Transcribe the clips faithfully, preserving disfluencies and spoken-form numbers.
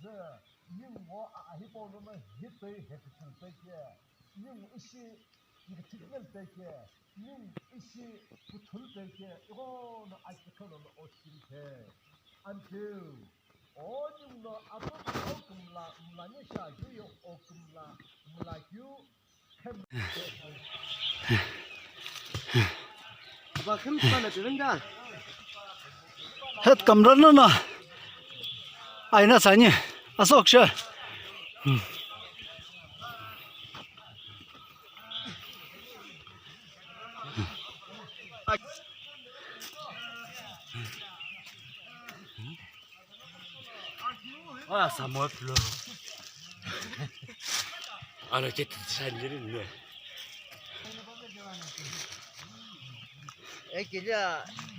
Ningu a, a hipau lono hipau hepichul peke, ningu ishi kikithikmel peke, ningu ishi kuthul peke, ighono akikhelo lo oshim phe. Until o ningu lo ato o kumla, mla ni sha ju yo o kumla, mla kyu. Het kamra na na. Aina sani. Asok she. Aa, Samuel Flo. Ano ke tsanjiri ne. E kile,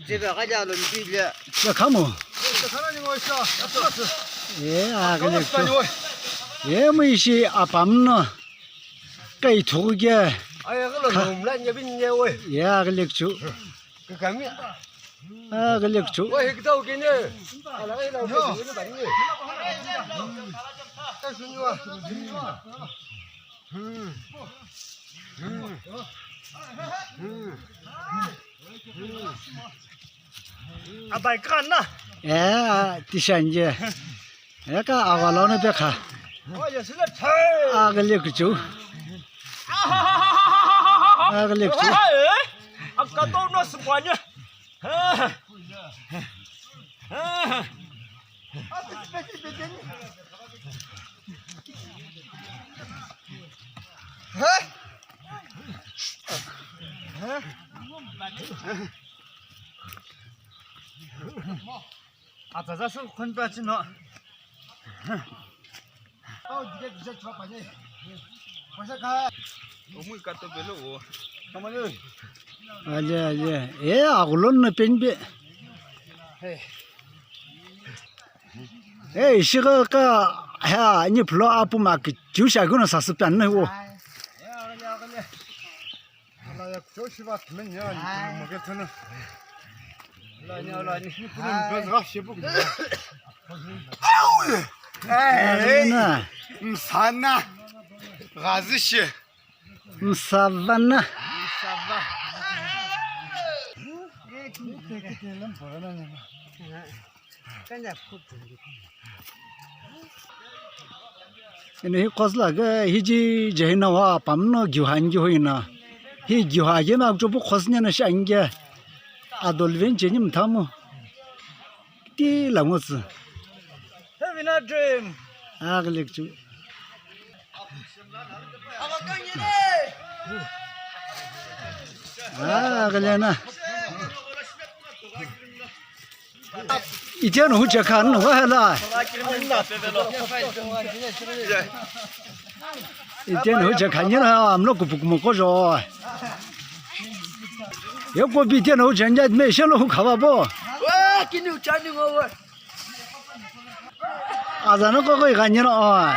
jebe ga jalo ni kile. Ya kamo. E, a, kale. E, mo ishi apam no. Kai thuke. Aya ga lo mla nya bin nya we. Ya, kale chu. Kakami. Ah, kale chu. Wa hikdau kene. Ala ila kene bani. Tasuniwa. Hmm. Hmm. Hmm. Abai kana. Eh, tishanje. Eka aghalo no pekha. Aghale kuchu. Aghale kuchu. Akato no sipanya. Atsatsa sü khunpe achino. Omui kato pelo o. Ale, ale. E, aghulon no penpe. E, ishi ka, ka, ha, ni phlo apu ma ki, kiu sha kuno sasü pen no o. Ala ya kucho shiba tmen ya, ni kuno mo ke tsono. Ala ni, ala ni. Ni kuno ni bez ga shibu. Hey, msana. Gazi shi. Msavana. Msava. Eno hi khosla ke hiji jehina wa pamno gyuha angi hoina. Hi gyuha ke na chopu khosne na shange. Adolven cheni mthamu. Ti lango tsü. Having a dream. Aghale kuchu. Aghale na. Itian hu chekhan wa hala. Itian hu chekhan ni na amlo kupu kumo ko jo. Ye ko bi itian hu chen ja me shelo hu khawa bo. Wa kini uchani ngo wa. Azano ko ko iganyeno oi.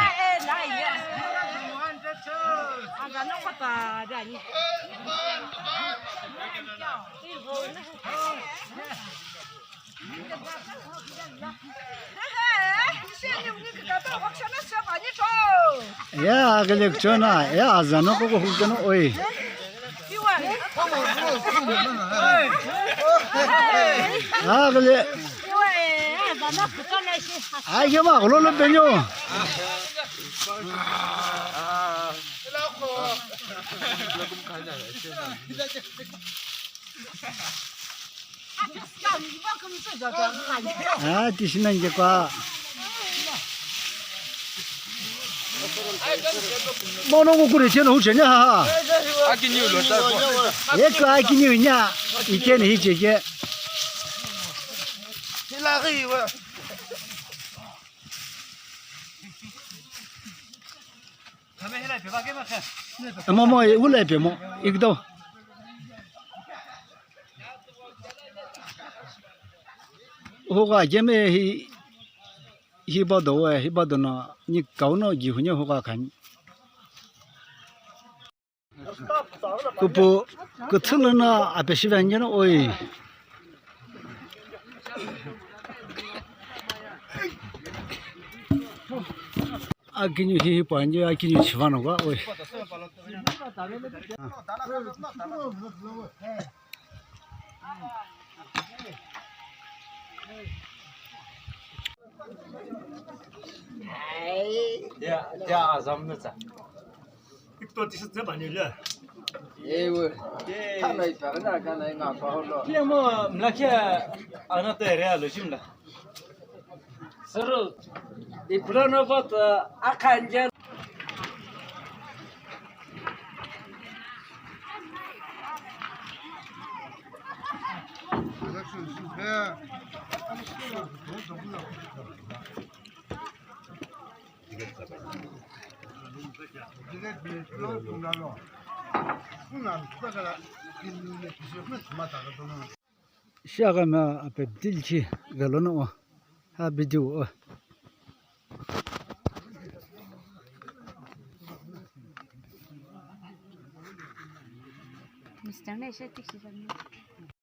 Ya, aghale kuchona, ya, azano ko ko hukeno oi. Aghale. Aye ma, ghololo penyo. Ah, tishi na nje kwa. Mono ngo kure cheno hu chenya ha. Aki niu lo ta ko. Ye kwa aki niu nya. Itian hi cheke. Emo mo, e, ula epe mo, ikdo. Hoka jeme hi, hi bado we, hi bado no, ni kau no gi hunye hoka khan. Kupu, kuthulu no ape shiva nge no oi. Akiniu hihi puani, akiniu chivano gua, oi. Ya, ya, azam na tsa. Ikto tisi tse bani le. Ewe. Kana ipara na kana inga pa holo. Kile mo mlakhe ana te re alo jimla. Sir, ibrana vata akanja. Shi aghamgha apepdilchi velo no ha video o. Mister Nesha tikhi.